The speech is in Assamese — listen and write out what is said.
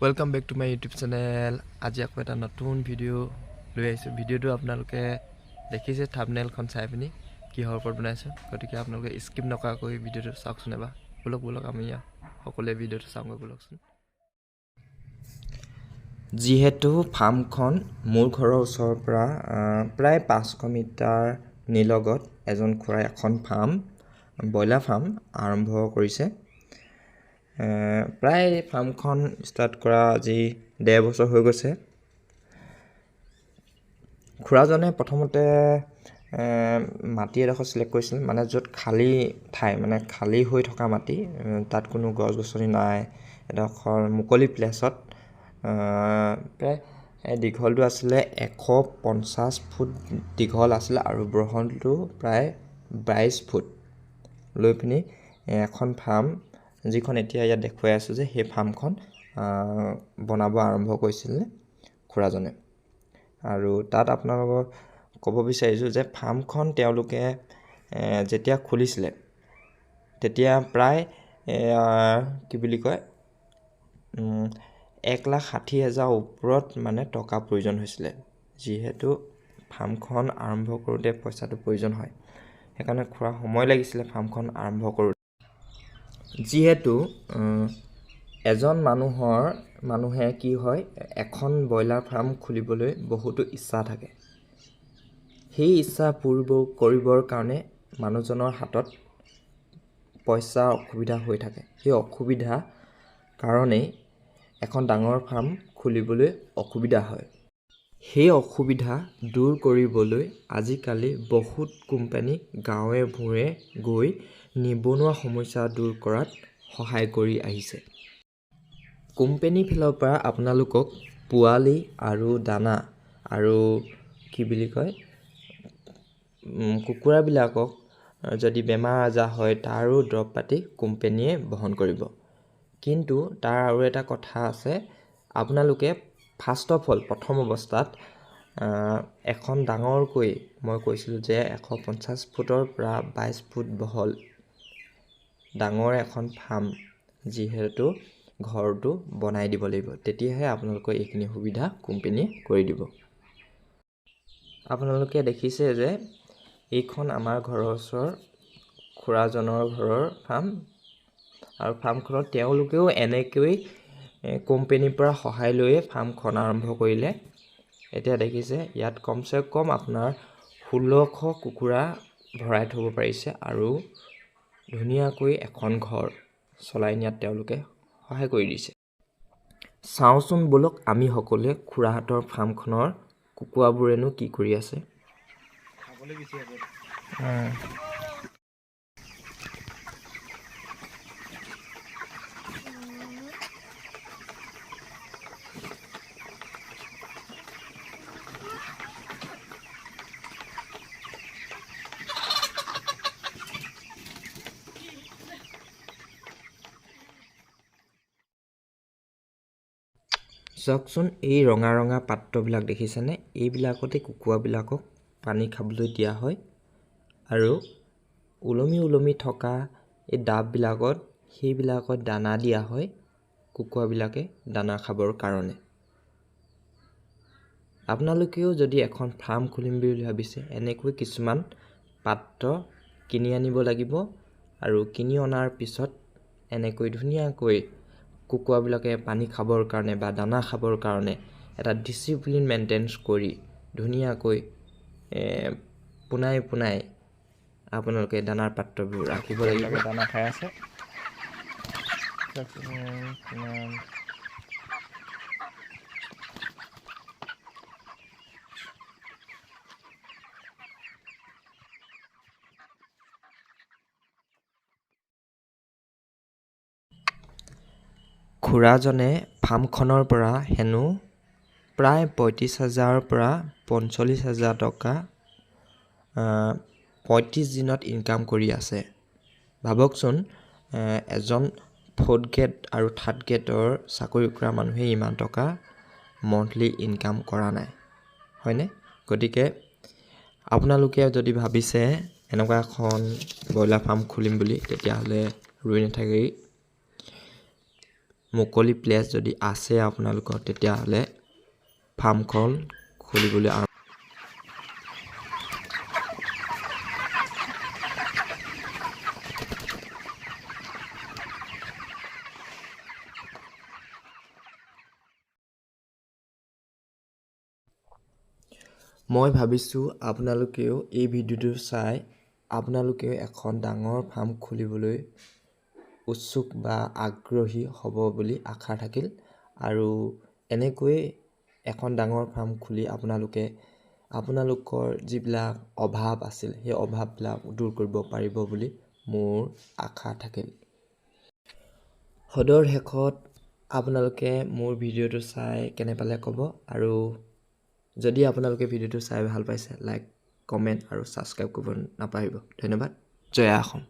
Welcome back to my YouTube channel. আজি আকৌ এটা নতুন ভিডিঅ' লৈ আহিছোঁ। ভিডিঅ'টো আপোনালোকে দেখিছে থাম্বনেইলখন চাই পিনি কিহৰ ওপৰত বনাইছোঁ, গতিকে আপোনালোকে স্কিপ নকৰাকৈ ভিডিঅ'টো চাওকচোন এবাৰ। ব'লক ব'লক, আমি সকলোৱে ভিডিঅ'টো চাওঁগৈ ব'লকচোন। যিহেতু ফাৰ্মখন মোৰ ঘৰৰ ওচৰৰ পৰা প্ৰায় 500 মিটাৰ নিলগত এজন খুৰাই এখন ফাৰ্ম, ব্ৰইলাৰ ফাৰ্ম আৰম্ভ কৰিছে। প্ৰায় ফাৰ্মখন ষ্টাৰ্ট কৰা আজি 1.5 বছৰ হৈ গৈছে। খুৰাজনে প্ৰথমতে মাটি এডোখৰ চিলেক্ট কৰিছিল, মানে য'ত খালী ঠাই, মানে খালী হৈ থকা মাটি, তাত কোনো গছ গছনি নাই, এডোখৰ মুকলি প্লেচত। প্ৰায় দীঘলটো আছিলে 150 ফুট দীঘল আছিলে আৰু বহলটো প্ৰায় 22 ফুট লৈ পিনি এখন ফাৰ্ম, যিখন এতিয়া ইয়াত দেখুৱাই আছোঁ যে সেই ফাৰ্মখন বনাব আৰম্ভ কৰিছিলে খুৰাজনে। আৰু তাত আপোনালোকক ক'ব বিচাৰিছোঁ যে ফাৰ্মখন তেওঁলোকে যেতিয়া খুলিছিলে, তেতিয়া প্ৰায় কি বুলি কয়, 1,60,000 ওপৰত মানে টকা প্ৰয়োজন হৈছিলে। যিহেতু ফাৰ্মখন আৰম্ভ কৰোঁতে পইচাটো প্ৰয়োজন হয়, সেইকাৰণে খুৰা সময় লাগিছিলে ফাৰ্মখন আৰম্ভ কৰোঁতে। যিহেতু এজন মানুহে কি হয়, এখন ব্ৰইলাৰ ফাৰ্ম খুলিবলৈ বহুতো ইচ্ছা থাকে। সেই ইচ্ছা পূৰ কৰিবৰ কাৰণে মানুহজনৰ হাতত পইচাৰ অসুবিধা হৈ থাকে। সেই অসুবিধা কাৰণেই এখন ডাঙৰ ফাৰ্ম খুলিবলৈ অসুবিধা হয়। সেই অসুবিধা দূৰ কৰিবলৈ আজিকালি বহুত কোম্পানী গাঁৱে ভূঞে গৈ নিবনুৱা সমস্যা দূৰ কৰাত সহায় কৰি আহিছে। কোম্পেনীৰ ফালৰ পৰা আপোনালোকক পোৱালি আৰু দানা আৰু কি বুলি কয়, কুকুৰাবিলাকক যদি বেমাৰ আজাৰ হয়, তাৰো দৰৱ পাতি কোম্পেনীয়ে বহন কৰিব। কিন্তু তাৰ আৰু এটা কথা আছে, আপোনালোকে ফাৰ্ষ্ট অফ অল প্ৰথম অৱস্থাত এখন ডাঙৰকৈ, মই কৈছিলোঁ যে 150 ফুটৰ পৰা 22 ফুট বহল ডাঙৰ এখন ফাৰ্ম, যিহেতু ঘৰটো বনাই দিব লাগিব, তেতিয়াহে আপোনালোকৰ এইখিনি সুবিধা কোম্পেনীয়ে কৰি দিব। আপোনালোকে দেখিছে যে এইখন আমাৰ ঘৰৰ ওচৰৰ খুৰাজনৰ ঘৰৰ ফাৰ্ম আৰু ফাৰ্মখনত তেওঁলোকেও এনেকৈ কোম্পেনীৰ পৰা সহায় লৈয়ে ফাৰ্মখন আৰম্ভ কৰিলে। এতিয়া দেখিছে, ইয়াত কমচে কম আপোনাৰ 1600 কুকুৰা ভৰাই থ'ব পাৰিছে আৰু ধুনীয়াকৈ এখন ঘৰ চলাই নিয়াত তেওঁলোকে সহায় কৰি দিছে। চাওঁচোন ব'লক আমি সকলোৱে খুৰাহঁতৰ ফাৰ্মখনৰ কুকুৰাবোৰেনো কি কৰি আছে। খাবলৈ বেছি আছে। চাওকচোন, এই ৰঙা ৰঙা পাত্ৰবিলাক দেখিছেনে? এইবিলাকতে কুকুৰাবিলাকক পানী খাবলৈ দিয়া হয় আৰু ওলমি ওলমি থকা এই ডাববিলাকত, সেইবিলাকত দানা দিয়া হয় কুকুৰাবিলাকে দানা খাবৰ কাৰণে। আপোনালোকেও যদি এখন ফাৰ্ম খুলিম বুলি ভাবিছে, এনেকৈ কিছুমান পাত্ৰ কিনি আনিব লাগিব আৰু কিনি অনাৰ পিছত এনেকৈ ধুনীয়াকৈ কুকুৰাবিলাকে পানী খাবৰ কাৰণে বা দানা খাবৰ কাৰণে এটা ডিচিপ্লিন মেইনটেইন কৰি ধুনীয়াকৈ পোনাই পোনাই আপোনালোকে দানাৰ পাত্ৰবোৰ ৰাখিব লাগিব। কুকুৰাবিলাকে দানা খাই আছে। চাওকচোন কিমান খুৰাজনে ফাৰ্মখনৰ পৰা হেনো প্ৰায় 35 হাজাৰৰ পৰা 45 হাজাৰ টকা 35 দিনত ইনকাম কৰি আছে। ভাবকচোন, এজন ফ'ৰ্থ গ্ৰেড আৰু থাৰ্ড গ্ৰেডৰ চাকৰি কৰা মানুহে ইমান টকা মন্থলি ইনকাম কৰা নাই, হয়নে? গতিকে আপোনালোকে যদি ভাবিছে এনেকুৱা এখন ব্ৰইলাৰ ফাৰ্ম খুলিম বুলি, তেতিয়াহ'লে ৰৈ নাথাকি মুকলি প্লেচ যদি আছে আপোনালোকৰ, তেতিয়াহ'লে ফাৰ্মখন খুলিবলৈ আৰম্ভ। মই ভাবিছোঁ আপোনালোকেও এই ভিডিঅ'টো চাই আপোনালোকেও এখন ডাঙৰ ফাৰ্ম খুলিবলৈ উৎসুক বা আগ্ৰহী হ'ব বুলি আশা থাকিল। আৰু এনেকৈয়ে এখন ডাঙৰ ফাৰ্ম খুলি আপোনালোকে আপোনালোকৰ যিবিলাক অভাৱ আছিল, সেই অভাৱবিলাক দূৰ কৰিব পাৰিব বুলি মোৰ আশা থাকিল। সদৰ শেষত আপোনালোকে মোৰ ভিডিঅ'টো চাই কেনে পালে ক'ব, আৰু যদি আপোনালোকে ভিডিঅ'টো চাই ভাল পাইছে, লাইক, কমেণ্ট আৰু ছাবস্ক্ৰাইব কৰিব নাপাহৰিব। ধন্যবাদ। জয় অসম।